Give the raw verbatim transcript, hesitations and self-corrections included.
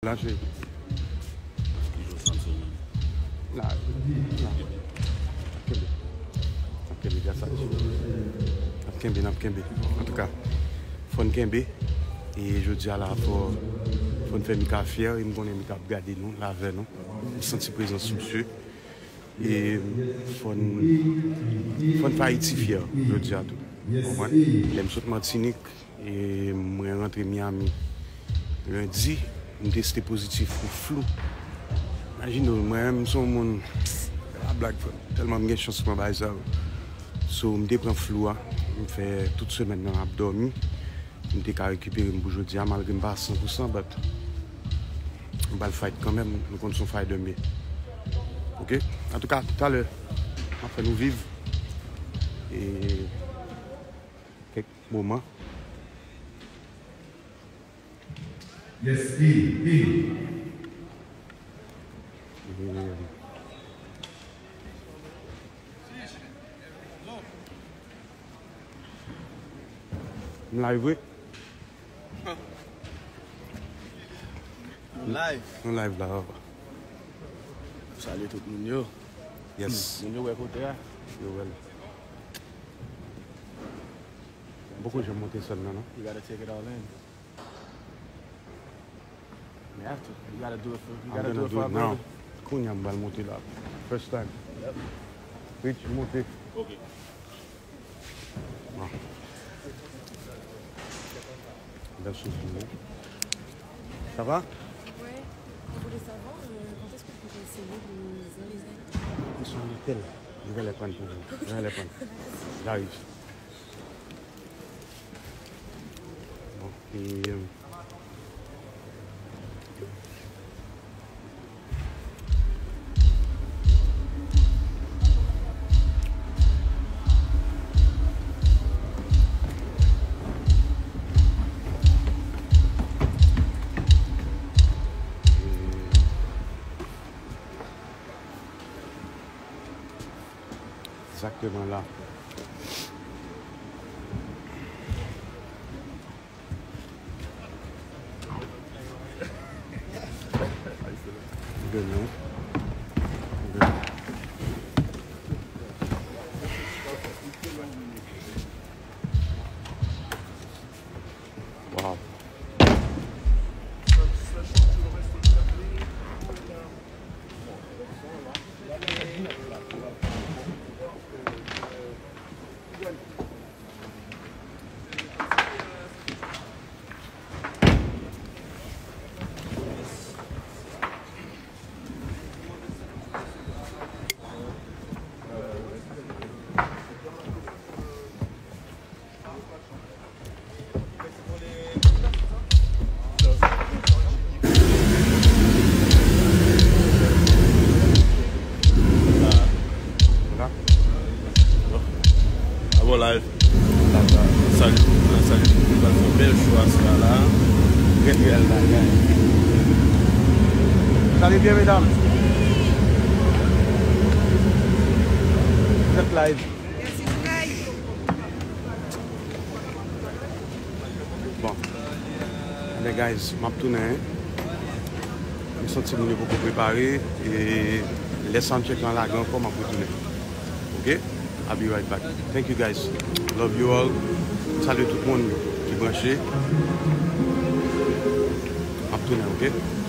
Lanje. Ki jou santi w menm? La, la. N ap kenbe. N ap kenbe, gras a Dye. N ap kenbe, n ap kenbe. Antouka, fò n kenbe. E jodi a la, fò, fò n fè Mika fyè. E m konnen Mika ap gade nou, la avè nou. M santi prezans misye. E fò n, fò n fè Ayiti fyè jodi a tou. Konprann? Lè m sot Matinik, e mwen rantre Miami lendi, m teste pozitif pou flou. Imajine w, mwen menm, m se yon moun, se pa blag, frè m. Tèlman m gen chans pran bagay sa yo. So, m te pran flou a, m fè tout semèn nan ap dòmi. M te ka rekipere m pou jodi a, malgre m pa san pou san, but m pral fight kanmenm, nou konn se yon fighter m ye. Ok? Antouka, talè, m ap fè nou viv e kèk moman. Yes, King, King. M live, wi. Nou live. Nou live la, papa. Salye tout moun yo. Yes. Moun yo wè kote a. Yo wè l. M poko janm monte sèn nan, non. You gotta take it all in. You have to. You gotta do it for, you I'm gotta gonna do it do for our it now. Brother. Kounye a m pral monte la. First time. Yep. Rich, monte. Ok. Bon. Bèl soufle, wi. Ça va? Ouais. On voulait savoir, euh, quand est-ce qu'on pourrait essayer les, les ailes? Ils sont à l'hôtel. Je vais les prendre pour vous. Je vais les prendre. J'arrive. Bon, et, euh, Exactement là. Good, man. Good. Wow. Avon live. Salut tout moun, salut tout moun. Pral fè yon bèl show aswè a la. Trè, trè bèl bagay. Vous allez bien, mesdames? Vous êtes live. Bon. Anben, guys, m ap tounen. M santi moun yo poko prepare. E lè soundcheck lan lage ankò, m ap retounen. Ok? I'll be right back. Thank you, guys. Love you all. Salye tout moun ki branche. M ap tounen, ok?